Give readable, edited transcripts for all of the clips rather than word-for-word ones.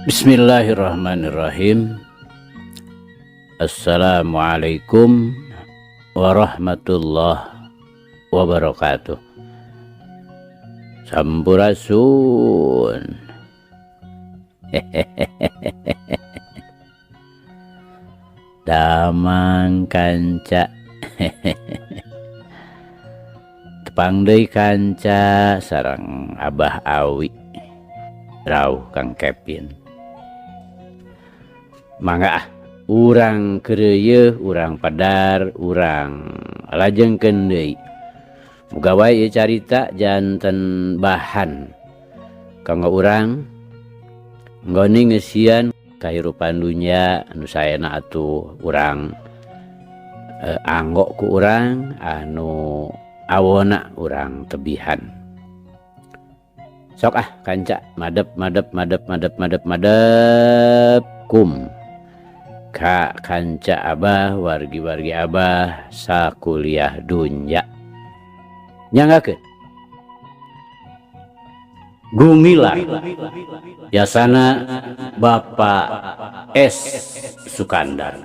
Bismillahirrahmanirrahim. Assalamualaikum warahmatullahi wabarakatuh. Sampurasun. Damang kanca. Tepang deui kanca sareng Abah Awi. Rauh Kang Kevin. Mangga ah, urang keureuyeun, urang padar, urang lajengkeun deui. Muga wae ieu carita janten bahan kanggo urang nggoni ngeusian kahirupan dunya anu saena atuh urang anggo ku urang anu awona urang tebihan. Sok ah kanca madep madep madep madep madep madep kum ka kanca Abah wargi-wargi Abah sakuliah dunya. Nyanggakeun Gumilar Yasana Bapak S Sukandar.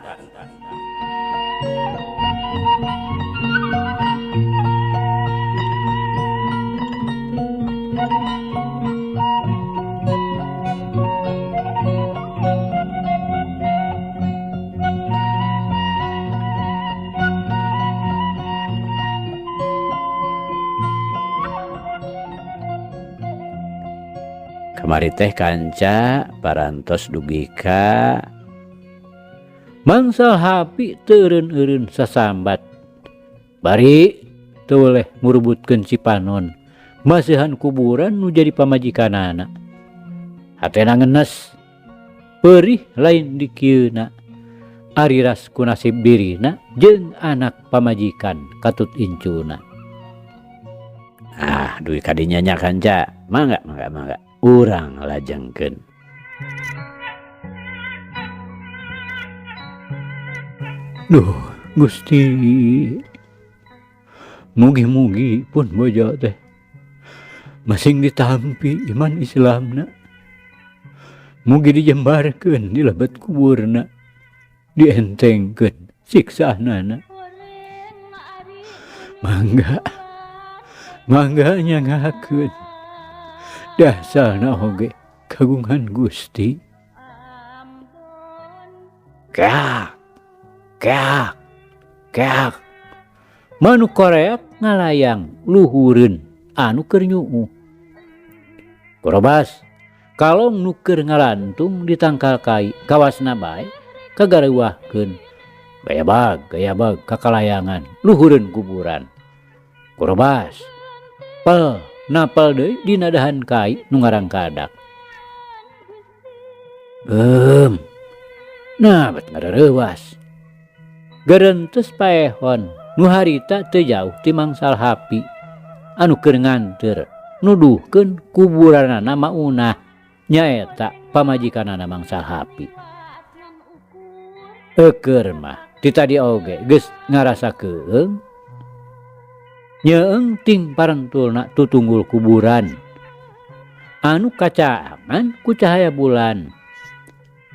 Kamari teh kanca parantos dugi ka Mangsal Hapi teu eureun-eureun sasambat bari teu weleh ngurubutkeun Cipanon masihan kuburan nu jadi pamajikanana. Hatena ngenes peurih lain dikieuna ari ras ku nasib dirina jeung anak pamajikan katut incuna. Ah dugi ka dinya nya kanca mangga mangga mangga urang lajengkeun. Duh Gusti, mugi-mugi pun bojo teh masing ditampi iman Islamna, mugi dijembarkeun di lebet kuburna, dientengkeun siksaanana. Mangga, mangga nyangakeun dasarna oge kagungan Gusti. Keak, keak, keak. Manuk koreak ngalayang luhureun anu keur nyuuh. Korobas, kalong nu keur ngalantung di tangkal kai kawasna bae kagareuwahkeun. Gayabag, gayabag kakalayangan luhureun kuburan. Korobas, pel napal deui dina dahan kai nu ngarangkadak. Nah bet ngareuwas. Gerentes paehon nu harita teu jauh ti Mangsal Hapi anu keur nganteur nuduhkeun kuburanana maunah nyaeta pamajikanana Mangsal Hapi. Eukeur mah ti tadi oge geus ngarasa keueung nyeeng ting parentulna tutunggul kuburan anu kacaangan ku cahaya bulan.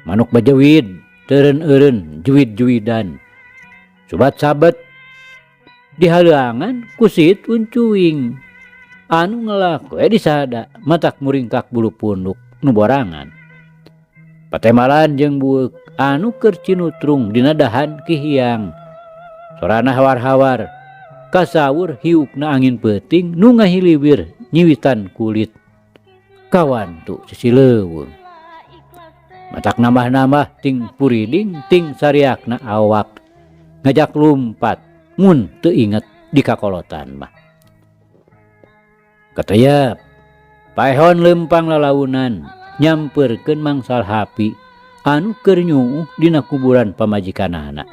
Manuk bajewid teureun-eureun juwid-juwidan subat-sabet dihaleuangan ku siit uncuing anu ngelak we disada matak muringkak bulu punduk nu borangan. Patemalan jeung bueuk anu keur cinutrung dina dahan kihiang sorana hawar-hawar kasawur hiukna angin peuting nu ngahiliwir nyiwitan kulit kawantu sisi leuweung. Matak nambah-nambah ting puriding ting sariakna awak ngajak lumpat mun teu inget di kakolotan mah. Katayap paehon lempang lalaunan nyamperkeun Mangsal Hapi anu keur nyuuh dina kuburan pamajikanana.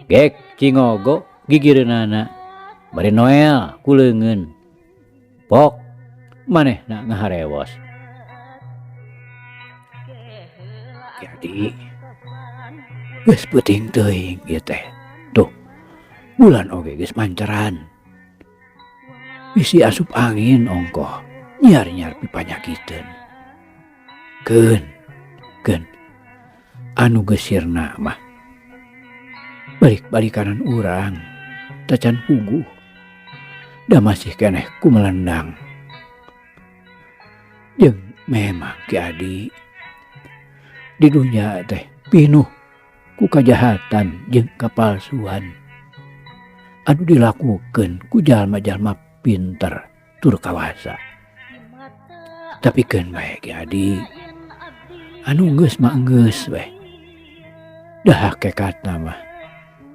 Gek cingogo gigireunana bari Noel ku leungeun. Pok manehna ngaharewos. Jadi geus peuting teuing ieu teh. Tuh bulan oge geus manceran. Bisi asup angin ongkoh nyiar-nyiar pipanyakiteun. Keun Keun anu geus sirna mah balik-balikanan urang tacan puguh da masih keneh kumelendang. Jeung memang Ki Adi di dunya teh pinuh ku kajahatan jeung kapalsuan anu dilakukeun ku jalma-jalma pinter tur kawasa. Tapi keun bae Ki Adi anu geus mah geus we. Da hakekatna mah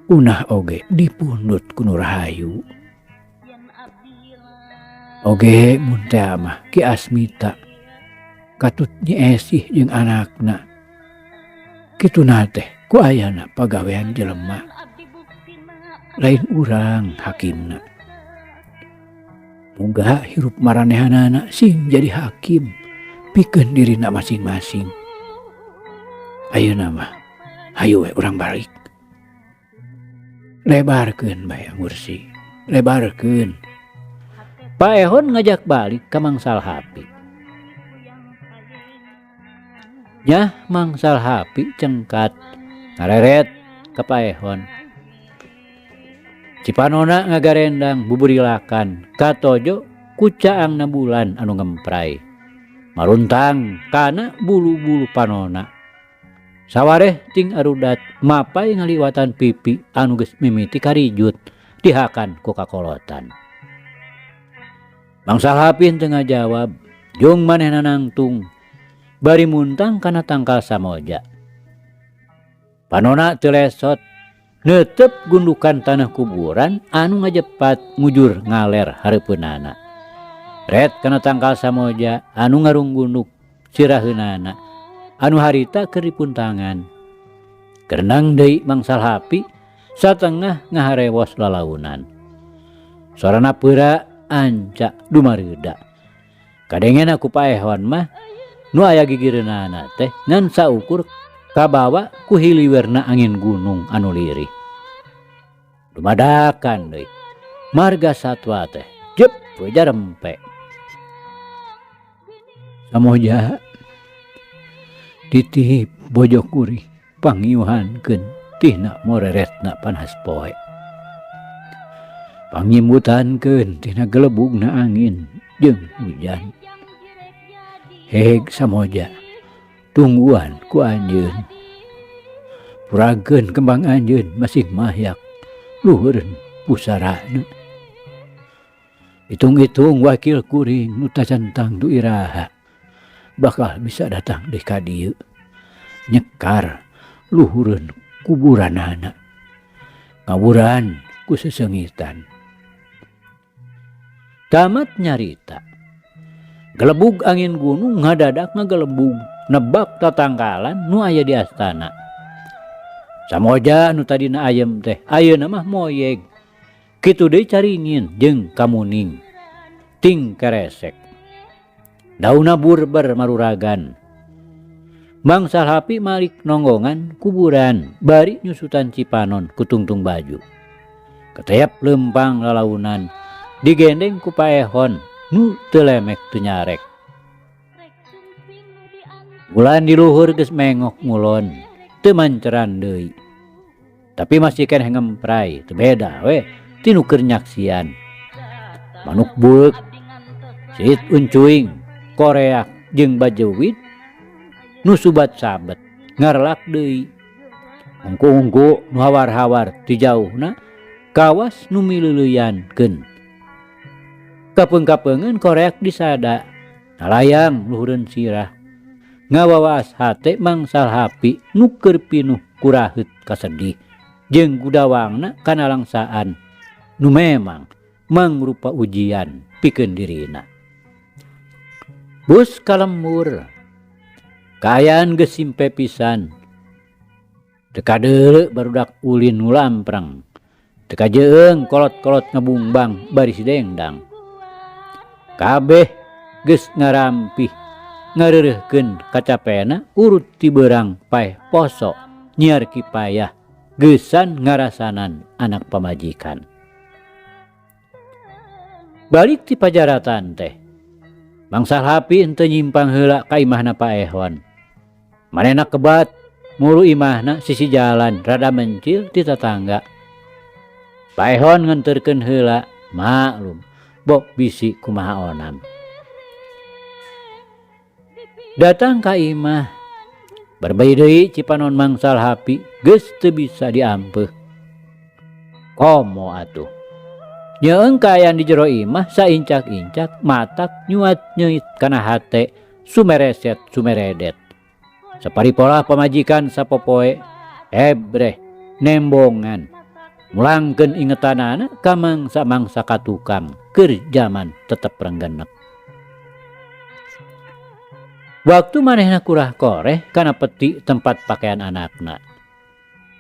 unah oge dipundut ku nu rahayu. Oge mun tea mah Ki Asmita katut Nyi Esih jeung anakna. Kituna teh ku ayana pagawean jelema. Lain urang hakimna. Muga hirup maranehanana sing jadi hakim pikeun dirina masing-masing. Ayeuna mah hayu we urang balik. Lebarkeun bae Mursi, lebarkeun. Paehon ngajak balik ka Mang Salhapi. Nyah Mang Salhapi cengkat ngareret ka Paehon. Cipanona ngagarendang buburilakan katojo ku caangna bulan anu ngempray. Maruntang kana bulu-bulu panona. Sawareh ting arudat mapai ngaliwatan pipi anu geus mimiti karijut dihakan ku kakolotan. Mang Salhapi teu ngajawab, jung manehna nangtung bari muntang kana tangkal samoja. Panona teu lesot neuteup gundukan tanah kuburan anu ngajepat mujur ngaler hareupeunana. Ret kana tangkal samoja anu ngarunggunduk siraheunana anu harita keur dipuntangan. Kerenang deui Mang Salhapi satengah ngaharewos lalaunan. Sorana peura anca dumareuda. Kadengena ku paehon mah nu aya gigireunana teh ngan saukur kabawa ku hiliweurna angin gunung anu lirih. Dumadakan deui marga satwa teh jep we jarempe. Samoja titip bojo kuring pangiuhankeun tina moreretna panas poe. Pangimbutankeun tina gelebugna angin jeung hujan. Heg samoja tungguan ku anjeun. Puragkeun kembang anjeun masih mahyak luhureun pusarana. Hitung-hitung wakil kuring nu tacan tangtu iraha bakal bisa datang deui ka dieu nyekar luhureun kuburanana. Ngawuran ku sesengitan. Tamat nyarita. Gelebug angin gunung ngadadak ngagelebug nebak tatangkalan nu aya di astana. Samoja nu tadina ayem teh ayeuna mah moyeg. Kitu deui caringin jeung kamuning ting keresek. Dauna burber maruragan. Mang Salhapi malik nonggongan kuburan bari nyusutan cipanon ku tungtung baju. Ketep lempang lalaunan digendeng ku paehon nu teu lemek teu nyarek. Bulan di luhur geus mengok ngulon teu manceran deui. Tapi masih keneh ngempray teu beda we ti nu keur nyaksian. Manuk bueuk, siit uncuing, koreak jeung bajeuwit nu subat sabet ngarlak deui. Ungku-ungku nu hawar-hawar ti jauhna kawas nu mileuleyankeun. Kapeung-kapeungeun koreak disada, ngalayang luhureun sirah. Ngawawaas hate Mang Salhapi nu keur pinuh kuraheut kasedih jeung gudawangna kana langsaan nu memang mangrupa ujian pikeun dirina. Bus ka lembur, kaayaan geus simpe pisan. Teu kadeuleu barudak ulin nu lampreng, teu kajeung kolot-kolot ngebungbang bari sidengdang. Kabeh geus ngarampih ngareureuhkeun kacapena urut ti beurang paeh poso nyiar kipayah geusan ngarasanan anak pamajikan. Balik ti pajaratan teh, Mang Salhapi henteu nyimpang heula ka imahna paehon. Manehna kebat muru imahna sisi jalan rada mencil ti tatangga. Paehon ngenterkeun heula maklum bok bisi kumaha onam. Datang ka imah berbei deui cipanon mangsal hapi geus teu bisa diampeuh. Komo atuh. Nyeung kaayaan di jero imah saincak-incak matak nyuat nyeuit kana hate sumereset sumeredet. Saparipolah pamajikan sapopoe ebreh nembongan mulangkeun ingetanana ka mangsa-mangsa ka tukang keur jaman tetep renggenek. Waktu manehna kurah koreh kana peti tempat pakaian anakna.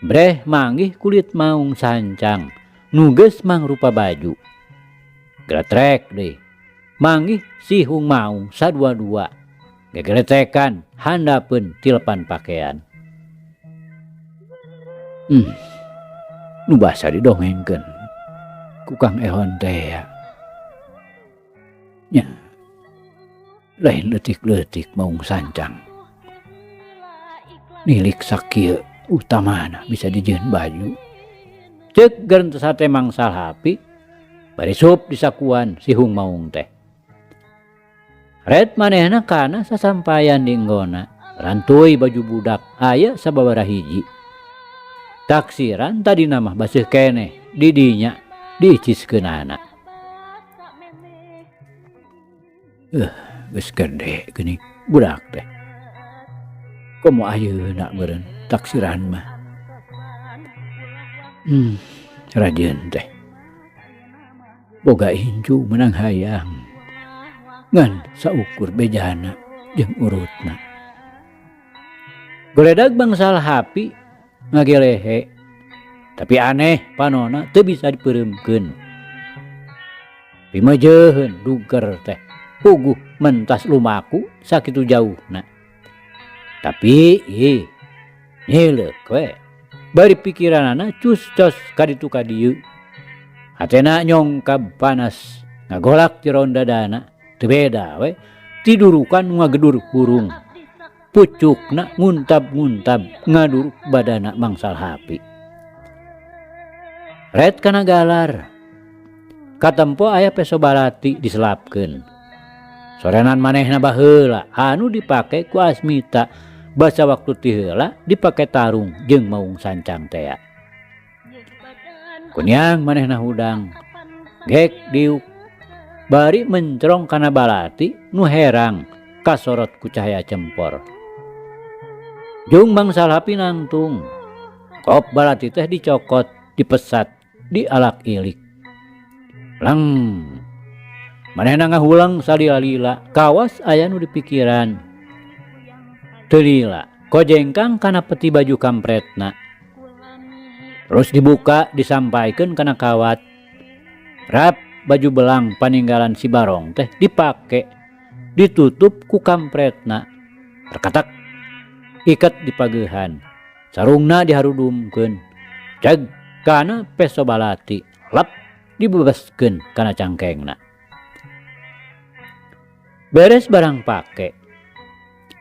Breh manggih kulit maung sancang nu geus mangrupa baju. Geletrek deui manggih sihung maung sadua-dua gegeletekan handapeun tilepan pakaian. Nu basa didongengkeun ku Kang Ehon teh ya. Nya lain leutik-leutik maung sancang. Nilik sakieu utamana bisa dijieun baju. Ceuk gerentes hate mangsal hapi bari sup disakuan sihung maung teh. Ret manehna kana sasampayan di enggona rantuy baju budak aya sababaraha hiji. Taksiran tadina mah baseuh keneh di dinya diiciskeunana. Geus gede geuning budak teh. Komo ayeuna meureun taksiran mah. Rajin teh. Boga incu menang hayang. Ngan saukur bejana jeung urutna. Goledag bangsal hapi ngagelehe. Tapi aneh panona teu bisa dipeureumkeun. Pimejeuheun duger teh puguh mentas lumaku sakitu jauhna. Tapi ih nyileuk we. Bari pikiranana cus-cos kaditu ka dieu. Hatena nyongkab panas ngagolak jeron dadana teu beda we tidurukan nu ngagedur hurung. Pucukna nguntab-nguntab ngaduruk badana mangsal hapi. Ret kana galar. Katempo aya peso balati diselapkeun. Sorenan manehna baheula anu dipake ku Asmita basa waktu ti heula dipake tarung jeung maung sancang tea. Kuniang manehna hudang gek diuk bari mencrong kana balati nu herang kasorot ku cahaya cempor. Jung mangsal hapi nangtung. Kop balati teh dicokot, dipesat, dialak-ilik. Leng. Manehna ngahulang salila-lila, kawas aya nu dipikiran. Teu lila, kojengkang kana peti baju kampretna. Terus dibuka, disampaikeun kana kawat. Rap baju belang paninggalan si Barong teh dipake, ditutup ku kampretna. Rekatak iket dipagehan, sarungna diharudumkeun. Ceg kana peso balati, lep dibebaskeun kana cangkengna. Beres barang pake.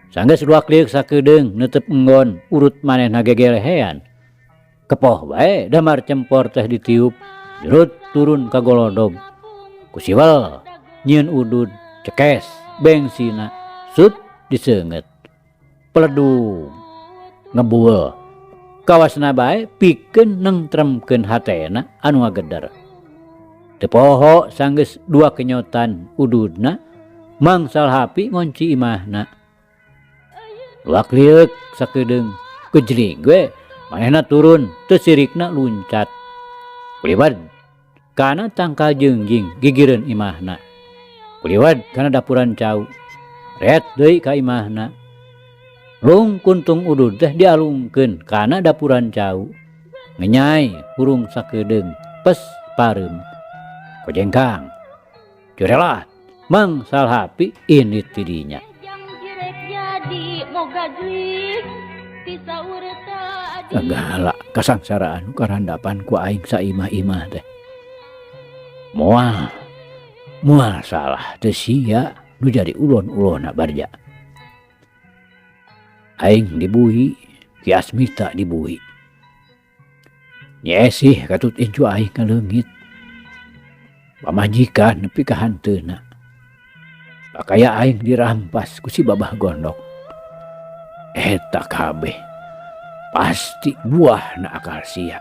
Sanggeus luak liuk sakedeung neuteup enggon urut manehna gegelehean. Kepoh bae damar cempor teh ditiup, jurut turun ka golodog. Ku siwel nyieun udud, cekes bengsina, sut diseungeut. Peledug ngebul. Kawasna bae pikeun nengtremkeun hatena anu ngageder. Teu poho sanggeus dua kenyotan ududna mangsal hapi ngonci imahna. Luak lieuk sakedeung gejlig we manehna turun teu sirikna luncat. Kuliwad kana tangkal jeungjing gigireun imahna. Kuliwad kana dapuran cau. Ret deui ka imahna. Lung kuntung udud teh dialungkeun kana dapuran cau. Ngenyai hurung sakedeung pes pareum. Kojengkang. Jurelat mangsal hapi indit ti dinya. Sagala kasangsaraan karandapan ku aing saimah-imah teh. Moal moal salah teu sia nu jadi ulon-ulonna barja. Aing dibui, Ki Asmita dibui. Nyi Esih katut incu aing ngaleungit. Pamajikan nepi ka hanteuna. Pakaya aing dirampas ku si Babah Gondok. Eta kabeh pasti buahna akal sia.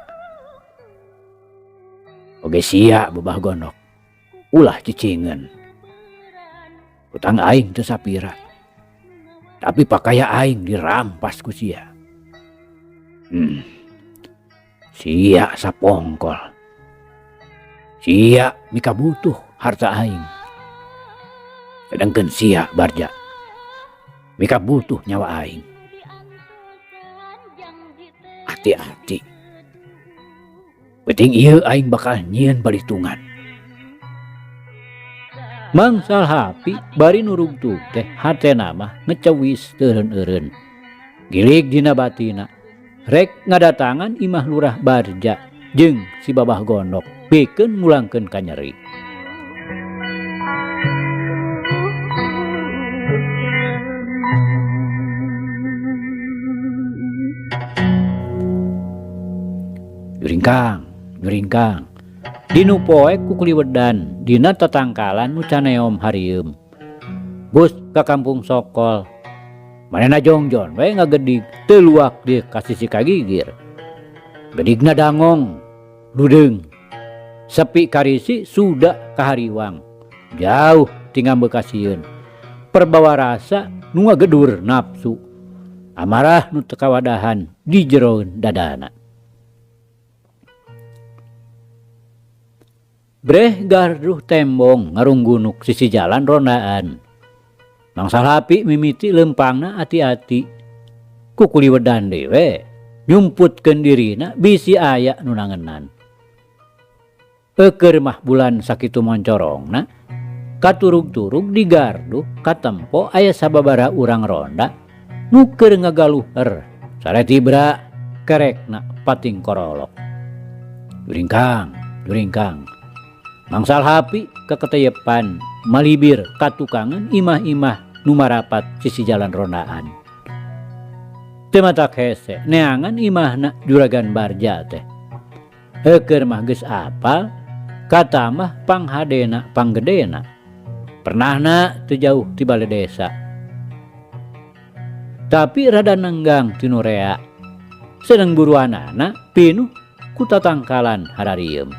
Oge sia Babah Gondok ulah cicingeun. Utang aing teu sapira. Tapi pakaya aing dirampas ku sia. Sia sapongkol. Sia mika butuh harta aing. Sedangkan sia Barja mika butuh nyawa aing. Hati-hati. Penting ieu aing bakal nyieun balitungan. Mang Salhapi bari nurugtug teh hatena mah ngecewis teureun-eureun. Gilig dina batina rek ngadatangan imah Lurah Barja jeung si Babah Gondok pikeun mulangkeun ka nyeri. Juringkang, juringkang. Dinu poek ku kuliwedan dina tatangkalan nu caneom harieum. Bus ka kampung Sokol. Manehna jongjon we ngagedig teu luak di ka sisi kagigir. Gedigna dangong, ludeung. Sepi karisi suda kahariwang. Jauh ti ngambekasieun. Perbawa rasa nu ngagedur nafsu. Amarah nu teu kawadahan di jeroeun dadana. Breh garduh tembong ngarunggunuk sisi jalan rondaan. Mang Salhapi mimiti lempangna ati-ati. Ku kuliwedan dewe nyumputkeun dirina bisi aya nu nangenan. Eukeur mah bulan sakitu moncorongna, katurug-turug di garduh katempo aya sababaraha urang ronda nu keur ngagaluher sare tibra kerekna pating korolok. Juringkang, juringkang. Mang Salhapi keketeyepan malibir katukangan imah-imah nu marapat sisi jalan rondaan. Teu matak hese neangan imahna juragan Barja teh. Heukeun mah geus apal katamah panghadena panggedena. Pernahna teu jauh ti bale desa. Tapi rada nenggang ti nu rea. Sedeng buruanana pinuh ku tatangkalan hararieum.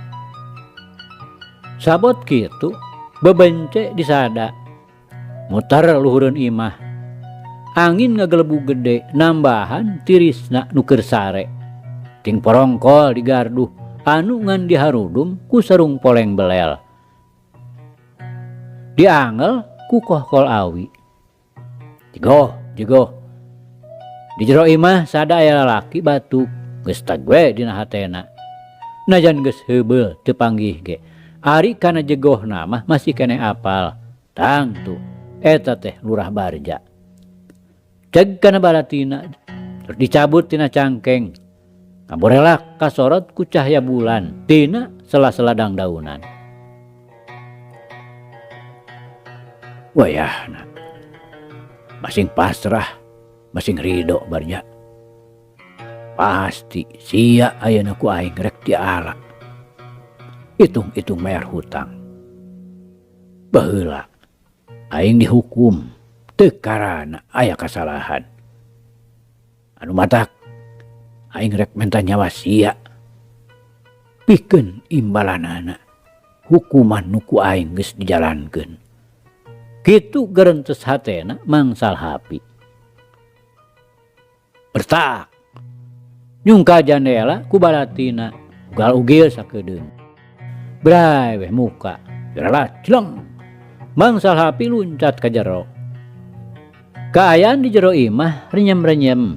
Sabot kitu bebence disada. Mutar luhureun imah. Angin ngagelebug gede nambahan tirisna nu keur sare. Ting porongkol di garduh anu ngan diharudum ku sarung poleng belel. Diangel ku kohkol awi. Jegoh, jegoh. Di jero imah sada aya lalaki batuk geus tag we dina hatena. Najan geus heubeul teu panggih ge. Ari kana jegohna mah masih keneh apal. Tangtu eta teh Lurah Barja. Ceg kana balatina terus dicabut tina cangkeng. Ngaborelak kasorot ku cahaya bulan tina sela-sela dangdaunan. Wayahna masing pasrah, masing ridho Barja. Pasti sia ayeuna ku aing rek diala. Hitung-hitung bayar hutang. Baheula aing dihukum teu karana aya kasalahan. Anu matak aing rek menta nyawa sia. Pikeun imbalanana hukuman nu ku aing geus dijalankeun. Kitu gerentes hatena Mang Salhapi. Bertak nyungka jandela ku balatina ugal ugil sakedeung. Bray weh muka, jeralah celeng. Mang Salhapi luncat ka jero. Kaayaan di jero imah renyem-renyem.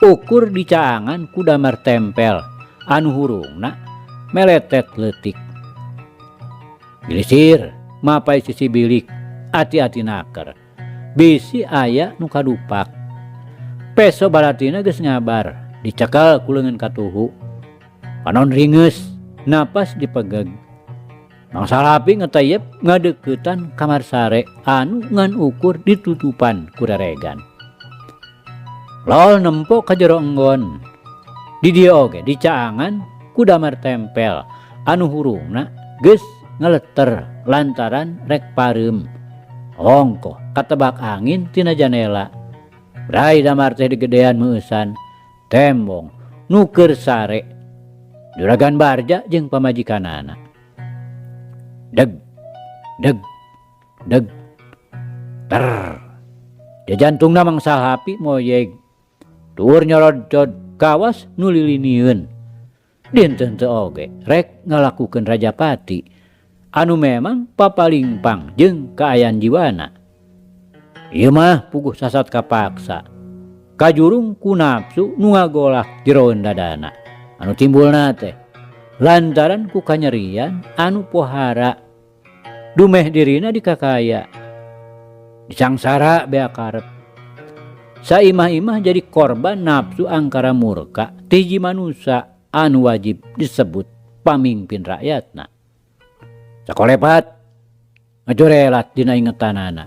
Ukur dicaangan ku damar tempel anu hurungna meletet leutik. Gilisir mapai sisi bilik, ati-ati naker. Bisi aya nu kadupak. Peso balatina geus ngabar, dicekel ku leungeun katuhu. Panon ringeus, napas dipegeg. Mang Salhapi ngetayep ngadeuketan kamar sare anu ngan ukur ditutupan ku reregan. Lol nempo ka jero enggon. Di dieu oge dicaangan ku damar tempel anu hurungna geus ngaleter lantaran rek pareum. Ongkoh katebak angin tina janela. Brai damar teh digedean meueusan tembong nu keur sare. Juragan Barja jeung pamajikanana. Deg deg deg ter. Jajantungna mangsa hapi moyeg. Tuur nyorodcod kawas nu lilinieun. Dinten teu oge rek ngalakukeun rajapati anu memang papalingpang jeung kaayaan jiwana. Ieu mah puguh sasat kapaksa. Kajurung ku nafsu nu ngagolak jeroeun dadana. Anu timbulna teh lantaran ku kanyerian anu pohara dumeh dirina dikakaya. Disangsara bea karep. Saimah-imah jadi korban nafsu angkara murka ti hiji manusa anu wajib disebut pamingpin rakyatna. Sakolepat ngajorelat dina ingetanana.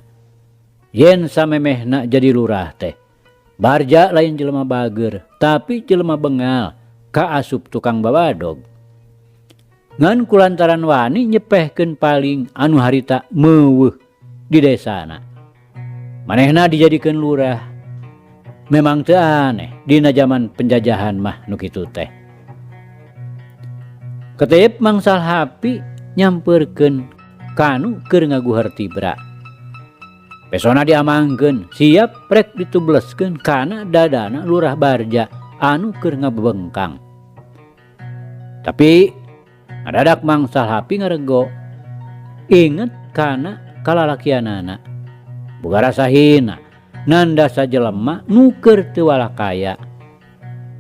Yen samemehna jadi lurah teh Barja lain jelema bager tapi jelema bengal kaasup tukang bawadog. Ngan kulantaran wani nyepehkeun paling anu harita meuweuh di desana. Manehna dijadikeun lurah. Memang teu aneh dina jaman penjajahan mah nu kitu teh. Ketep mangsal hapi nyampeurkeun kanu keur ngaguher tibra. Pesona diamangkeun siap rek ditubleskeun kana dadana Lurah Barja anu keur ngabebengkang. Tapi ngadadak mangsal hapi ngarego. Inget kana kalalakianana. Boga rasa hina nanda sajelema nu keur teu walakaya.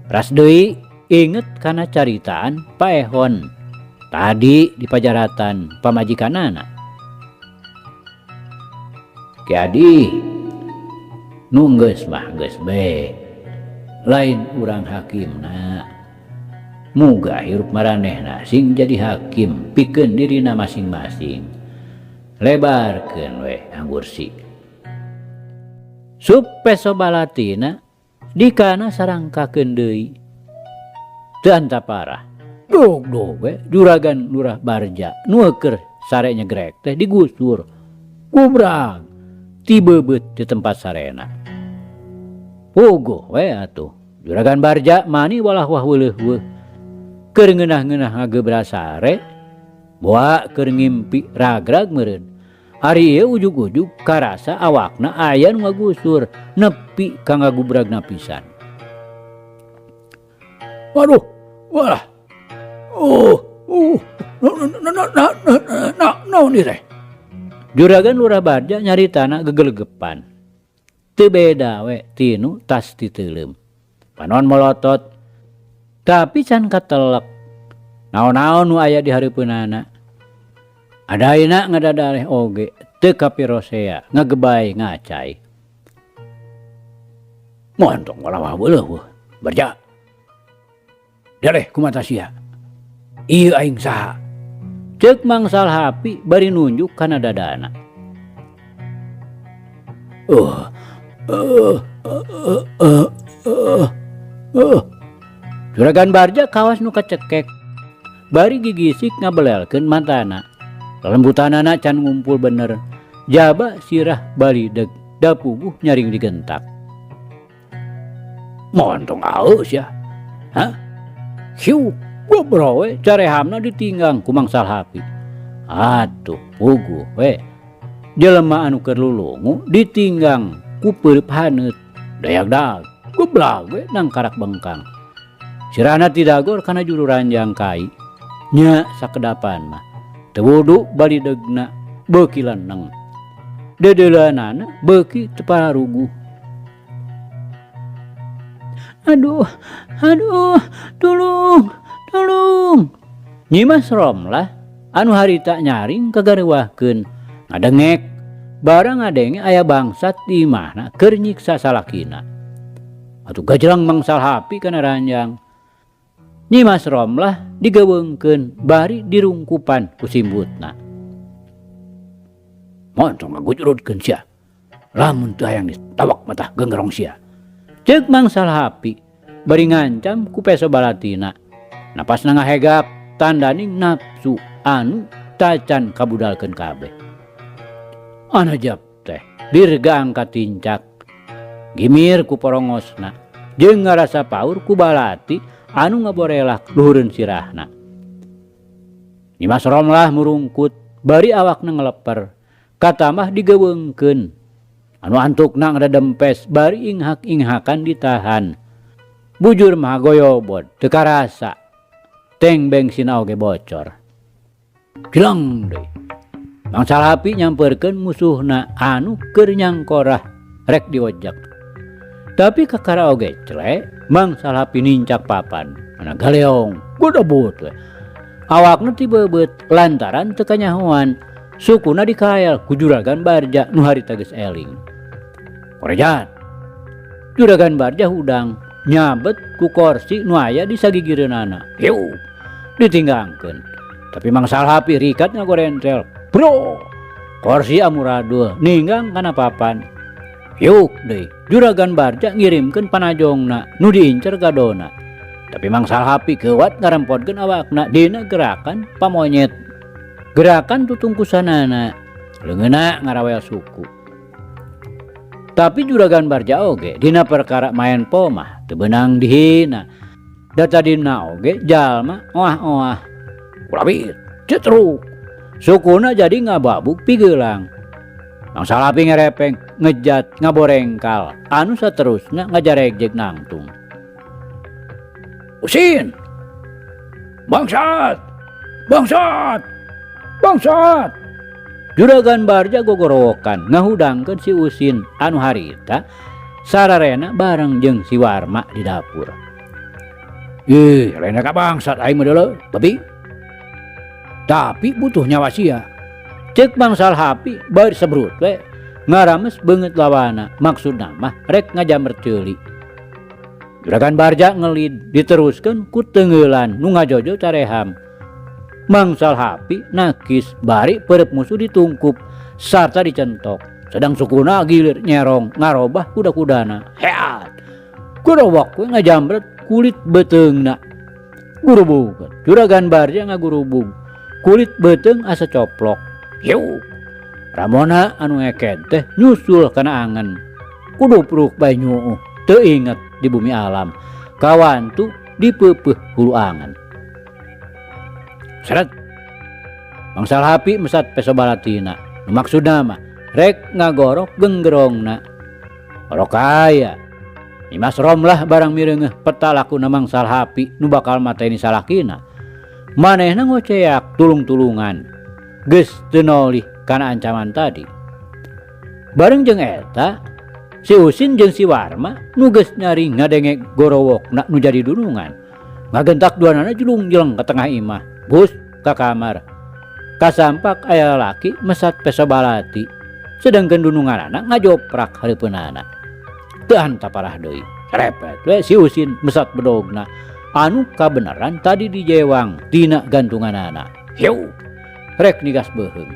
Ras deui inget kana caritaan paehon tadi di pajaratan pamajikanana. Ki Adi, nu geus mah geus bae. Lain urang hakimna. Muga hirup maranehna sing jadi hakim pikeun dirina masing-masing. Lebarkeun we anggursi. Sup peso balatina dikana sarangkakeun deui. Teu anta parah. Dog-dog we juragan Lurah Barja nu keur sare nyegrek teh digusur. Gubrag tibebeut di tempat sarena. Puguh we atuh. Juragan Barja mani walah wah weuleuh weuh. Keur ngeunah-ngeunah ngagebra sare, boa keur ngimpi ragrag meureun. Ari ieu ujug-ujug karasa awakna aya nu ngagusur nepi ka ngagubragna pisan. Waduh, walah. Oh, naon ieu teh? Juragan Lurah Barja nyaritana gegelegepan. Teu beda we tinu tas titeuleum. Panon molotot tapi can katelek. Naon-naon nu aya di hareupeunana. Adaina ngadadareh oge teu kapirosea ngagebay ngacai. Montong walawah beuleuh weuh. Barja. Deleh kumata sia. Ieu aing saha? Ceuk Mangsal Hapi bari nunjuk kana dadana. Juragan Barja kawas nu kacekek. Bari gigisik ngabelelkeun matana. Lelembutanana can ngumpul bener. Jaba sirah balideg dapuguh nyaring digentak. Montong aus ya. Hah? Hiu, gobro we carehamna ditinggang ku Mangsal Hapi. Atuh puguh we. Jelema anu keur lulungu ditinggang ku peureup haneut. Dayak-dag, goblag we nangkarak bengkang. Sirahna tidagor kana juru ranjang kai. Nya sakedapan mah. Teu wudu balidegna beuki leneng. Deudeuleunana beuki teu pararuguh. Aduh, aduh, tulung, tulung. Nyimas Romlah anu harita nyaring kagareuwahkeun ngadengek barang ngadenge aya bangsat di imahna keur nyiksa salakina. Atuh gajrang Mangsal Hapi kana ranjang. Nyimas Romlah digaweungkeun bari dirungkupan ku simbutna. Montong ngagujurudkeun sia. Lamun teu hayang ditawak matah genggerong sia. Ceuk Mang Salhapi bari ngancam ku peso balatina. Napasna ngahegap tandaning nafsu anu tacan kabudalkeun kabeh. Anajab teh dirga angkat tincak. Gimir ku porongosna jeung ngarasa paur ku balati anu ngaborelak luhureun sirahna. Nyimas Romlah murungkut bari awakna ngeleper katamah digeuweungkeun. Anu antukna ngadempes bari inghak-inghakan ditahan. Bujur mah goyobod teu karasa. Teng bensin oge bocor. Jeleng deui. Mang Salhapi nyamperkeun musuhna anu keur nyangkorah rek diojek. Tapi kakara oge cele, Mang Salhapi nincak papan. Mana galeong, godobot we. Awakna tibebeut lantaran teu kanyahoan. Sukuna dikael ku Juragan Barja nu harita geus eling. Korejat. Juragan Barja hudang nyabet ku korsi nu aya di sagigireunana. Hiu, ditinggangkeun. Tapi Mang Salhapi rikat ngagorentel. Bro, korsi amuradul ninggang kana papan. Hiuk deui, Juragan Barja ngirimkeun panajongna nu diincer gadona. Tapi Mang Salhapi keuwat ngarempodkeun awakna dina gerakan pamonyet. Gerakan tutungkusanana, leungeunna ngarawel suku. Tapi Juragan Barja oge dina perkara maen pomah teu beunang dihina. Da tadina oge jalma oah-oah. Kulabit, cetruk. Sukuna jadi ngababuk pigelang. Mang Salhapi ngerepeng, ngejat, ngaborengkal, anu saterusna ngajaregjeg nangtung. Usin! Bangsat! Bangsat! Bangsat! Juragan Barja gogorowokan ngahudangkeun si Usin anu harita sararena bareng jeung si Warma di dapur. Ih, lain ka bangsat aing mah deuleu, babi. Tapi butuh nyawa sia. Ceuk Mang Salhapi bari sebrut we ngarames beungeut lawana, maksudna mah rek ngajamber ceuli. Juragan Barja ngelid diteruskeun ku teungeulan nu ngajojo careham. Mang Salhapi nakis bari perep musuh ditungkup sarta dicentok. Sedang sukuna gilir nyerong ngarobah kuda-kudana. Heat. Gurobok we ngajambret kulit beuteungna. Gurubug. Juragan Barja ngagurubug. Kulit beuteung asa coplok. Hiu. Ramona anu ngeked teh nyusul kana angen. Kudupruk bae nyuuh. Teu inget di bumi alam. Kawantu dipeupeuh hulu angen. Seret. Mang Salhapi mesat peso balatina. Nu maksudna mah rek ngagorok genggerongna. Orok kaya. Nyimas Romlah barang mireungeuh peta lakuna Mang Salhapi nu bakal mateni salakina. Manehna ngoceak tulung-tulungan. Geus teu nolih kana ancaman tadi. Bareng jeung eta, si Usin jeung si Warma nu geus nyaring ngadenge gorowokna nu jadi dunungan. Ngagentak duanana julung-jeleng ka tengah imah, bus ka kamar. Kasampak aya lalaki mesat peso balati, sedangkeun dununganana ngajoprak hareupeunana. Teu hantaparah deui. Repet we si Usin mesat bedogna anu kabeneran tadi dijewang tina gantunganana. Hiu, rek nigas beuheung.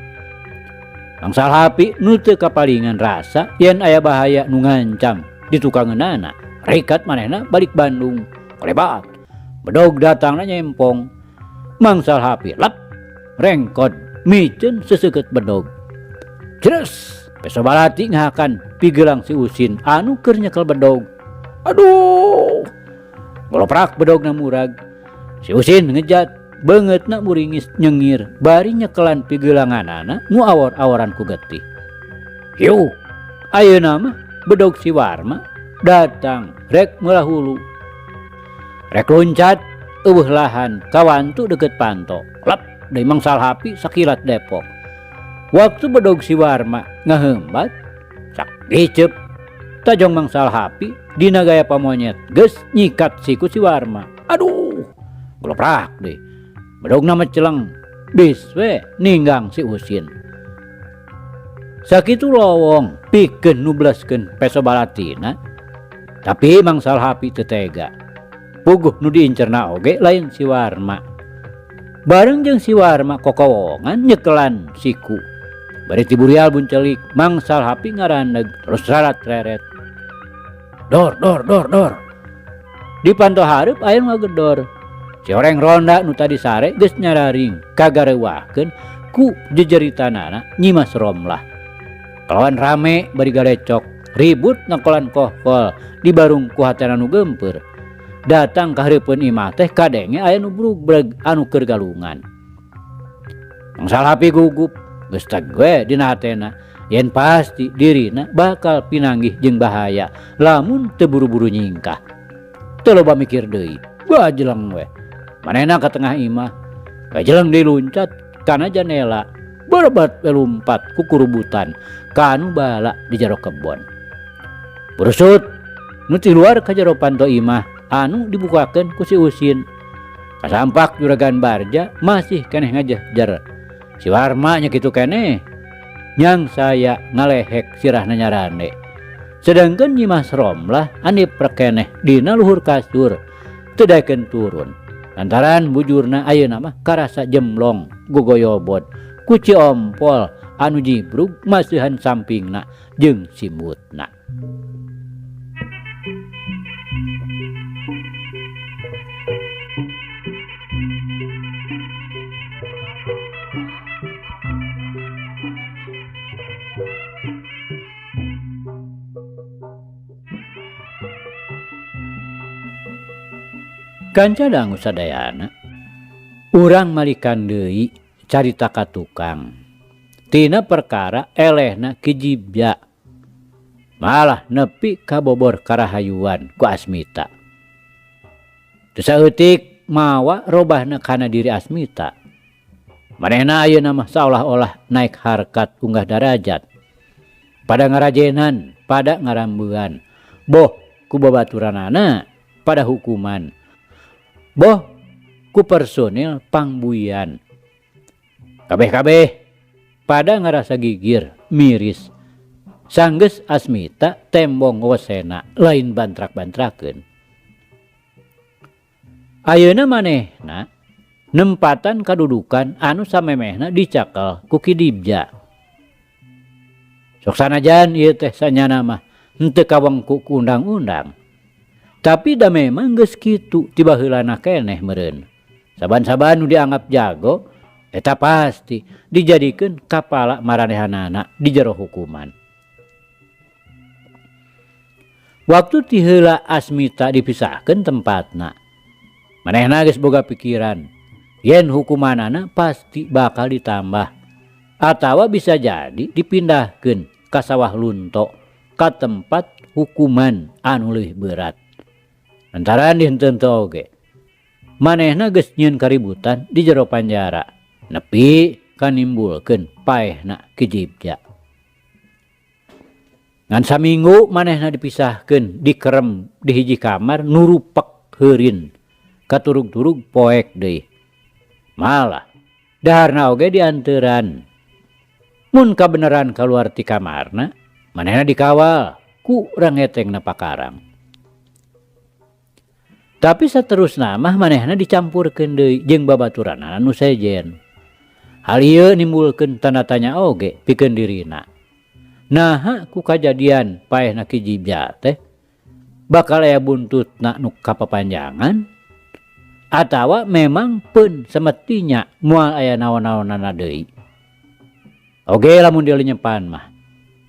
Mang Salhapi nu teu kapalingan rasa yen aya bahaya nu ngancam di tukangeunana. Rikat manehna balik Bandung. Kolebat. Bedog datangna nyempong. Mang Salhapi lep rengkod miceun seseukeut bedog. Jres, peso balati ngahakan pigelang si Usin anu keur nyekel bedog. Aduh. Goloprak bedogna murag. Si Usin ngejat beungeutna muringis nyengir bari nyekelan pigelanganana nu awor-aworan ku getih. Hiu, ayeuna mah bedog si Warma datang rek meulah hulu. Rek loncat eueuh lahan kawantu deukeut panto. Lep deui Mang Salhapi sakilat depok. Waktu bedog si Warma ngaheumbat sak giceup tajong Mang Salhapi dina gaya pamonyet geus nyikat siku si Warma. Aduh, goloprak deui. Bedogna meceleng bis we ninggang si Usin. Sakitu lowong pikeun nubleskeun peso balatina, tapi Mang Salhapi teu tega. Puguh nu diincerna oge lain si Warma. Bareng jeung si Warma kokowongan nyekelan siku. Bari tiburial buncelik, Mang Salhapi ngarandeg terus rarat reret. Dor dor dor dor. Di panto hareup aya nu ngagedor. Si oreng ronda nu tadi sare geus nyararing kagareuwahkeun ku jejeritanana Nyi Mas Romlah. Kalawan rame bari galecok, ribut nekolan kohkol dibarung ku hatena nu geumpeur. Datang ka hareupeun imah teh kadenge aya nu brugbreg anu keur galungan. Mangsa Lapi gugup, geus teg we dina hatena yen pasti dirina bakal pinanggih jeung bahaya lamun teu buru-buru nyingkah. Teu loba mikir deui, bajeleng we. Manehna ka tengah imah, bajeleng deui luncat kana janela, berebat we lumpat ku kurubutan ka anu bala di jero kebon. Burusut nu ti luar ka jero panto imah anu dibukakeun ku si Usin. Kasampak juragan Barja masih keneh ngajejer. Si Warma nya kitu keneh nyang saya ngalehek sirahna nyarande. Sedangkan Nyi Mas Romlah aniprek keneh dina luhur kasur teu daekeun turun. Lantaran bujurna ayeuna mah karasa jemlong gogoyobod ku Ci Ompol anu jibrug masihan sampingna jeung simbutna. Kanca dangu sadayana, urang malikan deui carita ka tukang. Tina perkara elehna Ki Jibja. Malah nepi ka bobor karahayuan ku Asmita. Teu saeutik mawa robahna kana diri Asmita. Manehna ayeuna mah saolah-olah naik harkat unggah darajat. Pada ngarajenan, pada ngarambean. Boh ku babaturanana pada hukuman. Boh ku personil pangbuian. Kabeh-kabeh pada ngarasa gigir, miris. Sanggeus Asmita tembong wesena lain bantrak-bantrakeun. Ayeuna manehna nempatan kadudukan anu samemehna dicakel ku Ki Dibja. Sok sanajan ieu teh sanyana mah henteu kawengku ku undang-undang. Tapi da memang geus kitu ti baheulana keneh meureun. Saban-saban nu dianggap jago eta pasti dijadikeun kapala maranehanana di jero hukuman. Waktu ti heula Asmita dipisahkeun tempatna. Manehna geus boga pikiran yen hukumanana pasti bakal ditambah atawa bisa jadi dipindahkeun ka sawah lunto ka tempat hukuman anu leuwih berat. Lantaran dihenteu-henteu oge manehna geus nyieun kaributan di jero panjara nepi kanimbulkeun paehna Ki Jibja. Ngan saminggu manehna dipisahkeun dikerem di hiji kamar nu rupek heurin katurug-turug poek deui. Malah daharna oge dianteuran. Mun kabeneran kaluar ti kamarna manehna dikawal ku rangetengna pakarang. Tapi saterusna mah manehna dicampurkeun deui jeung babaturanana nu sejen. Hal ieu nimbulkeun tanda tanya oge pikeun dirina. Naha ku kajadian paehna Ki Jibja teh bakal aya buntutna nu kapapanjangan atawa memang peun semestinya moal aya naon-naonana deui. Oge lamun dilenyepan mah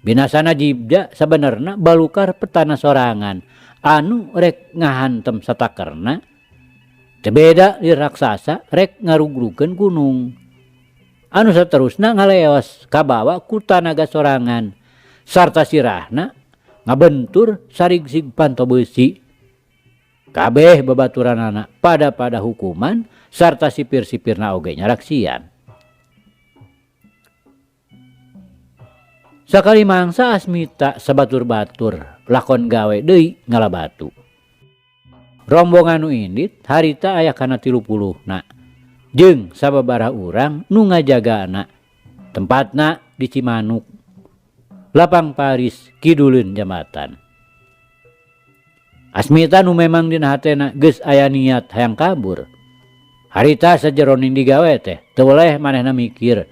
binasana Jibja sabenerna balukar petana sorangan anu rek ngahantem satakerna teu beda di raksasa rek ngarugrugeun gunung anu saterusna ngaleos kabawa ku tanaga sorangan sarta sirahna ngabentur sarigsig panto beusi. Kabeh babaturanana pada-pada hukuman sarta sipir-sipirna oge nyaraksian. Sakali mangsa Asmita sabatur-batur lakon gawe deui ngala batu. Rombongan nu indit harita aya kana 30na jeung sababaraha urang nu ngajagana. Tempatna di Cimanuk, Lapang Paris kiduleun jambatan. Asmita nu memang dina hatena geus aya niat hayang kabur. Harita sajeroning digawe teh teu weleh manehna mikir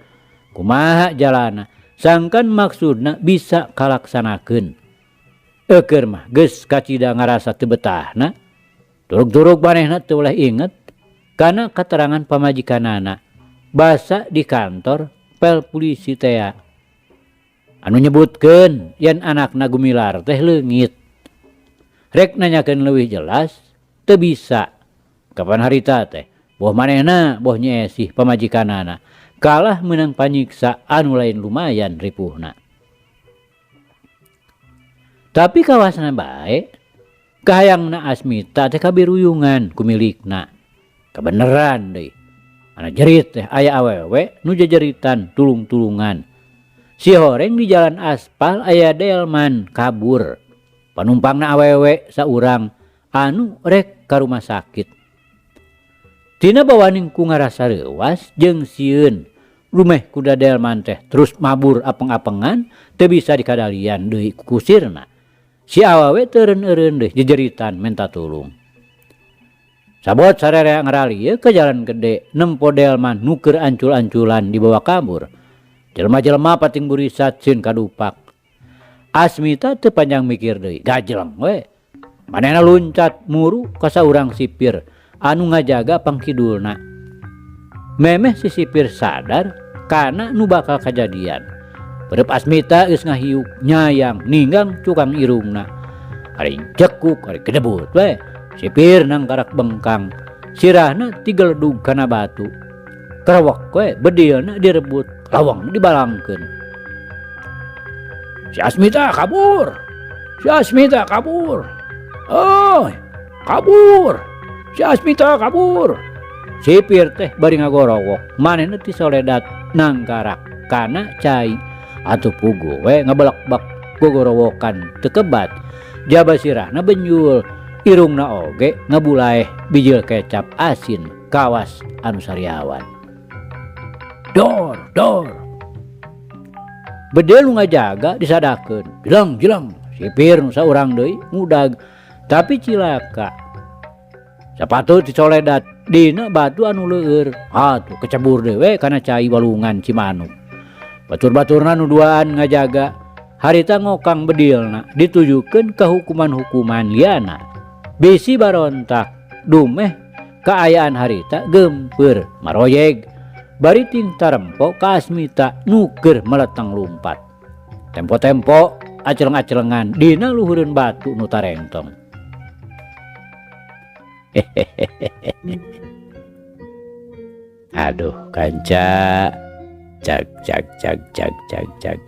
kumaha jalana sangkan maksudna bisa kalaksanakeun. Eukeur mah geus kacida ngarasa teu betahna. Turug-turug manehna teu weleh inget kana katerangan pamajikanana basa di kantor pel pulisi tea. Anu nyebutkeun yen anakna Gumilar teh leungit. Rek nanyakeun leuwih jelas teu bisa. Kapan harita teh boh manehna boh Nyi Esih pamajikanana kalah meunang panyiksa anu lain lumayan ripuhna. Tapi kawasna bae kahayangna Asmita teh kabiruyungan ku milikna. Kabeneran deui. Ana jerit teh aya awewe nu jejeritan tulung-tulungan. Si horeng di jalan aspal aya delman kabur. Panumpangna awewe saurang anu rek ka rumah sakit. Tina bawaning ku ngarasa reuwas jeung sieun lumeh kuda delman teh terus mabur apeng-apengan teu bisa dikadalian deui ku kusirna. Si awewe teu eureun-eureun deui jejeritan menta tulung. Sabot sarerea ngaralieu ka jalan gede nempo delman nu keur ancul-anculan dibawa kabur. Jelema-jelema pating burisat sieun kadupak. Asmita teu panjang mikir deui, gajleng we. Manehna luncat muru ka saurang sipir anu ngajaga pangkidulna. Memeh si sipir sadar kana nu bakal kajadian. Perep Asmita geus ngahiuk nyayang ninggang cukang irungna. Ari jekuk ari gedebut we. Sipir nangkarak bengkang, sirahna tigeledug kana batu. Kerewek we bedilna direbut, lawang dibalangkeun. Si Asmita kabur. Si Asmita kabur. Oh, kabur. Si Asmita kabur. Sipir teh bari ngagorowok, manehna ti soledat nangkarak kana cai. Atuh puguh we ngabelekbek gogorowokan teu kebat. Jaba sirahna benjul, irungna oge ngabulaeh bijil kecap asin kawas anu sariawan. Dor, dor. Bedil nu ngajaga disadakeun. Jeleng, jeleng. Sipir nu saurang deui ngudag, tapi cilaka. Sapatu dicoledat dina batu anu leueur. Atuh kecebur deui we kana cai walungan Cimanuk. Batur-baturna nu duaan ngajaga harita ngokang bedilna ditujukeun ka hukuman-hukuman liana. Bisi barontak dumeh kaayaan harita geumpeur maroyeg bari ting tarempo ka Asmita nu keur meleteng lumpat. Tempo-tempo aceleng-acelengan dina luhureun batu nu tarengtong. Aduh kanca cag cag cag cag cag cag.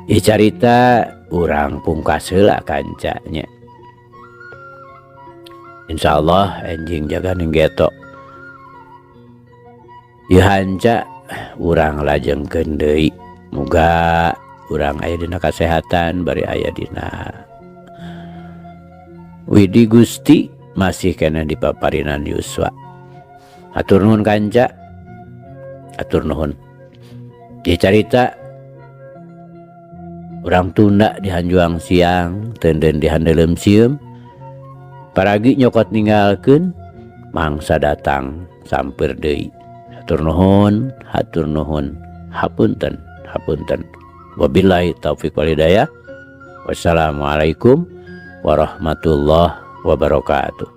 Ieu carita urang pungkas heula kanca nya. Insyaallah enjing jaga ning geto. Ieu hanca urang lajengkeun deui. Muga urang aya dina kasehatan bari aya dina Widi Gusti masih keneh di paparinan Yuswa. Hatur nuhun kanca. Hatur nuhun. Ieu carita urang tunda di hanjuang siang, teunden di handeuleum sieum. Paragi nyokot ninggalkeun mangsa datang sampeur deui. Hatur nuhun, hatur nuhun. Hapunten, hapunten. Wabillahi taufik wal hidayah. Wassalamualaikum warahmatullahi wabarakatuh.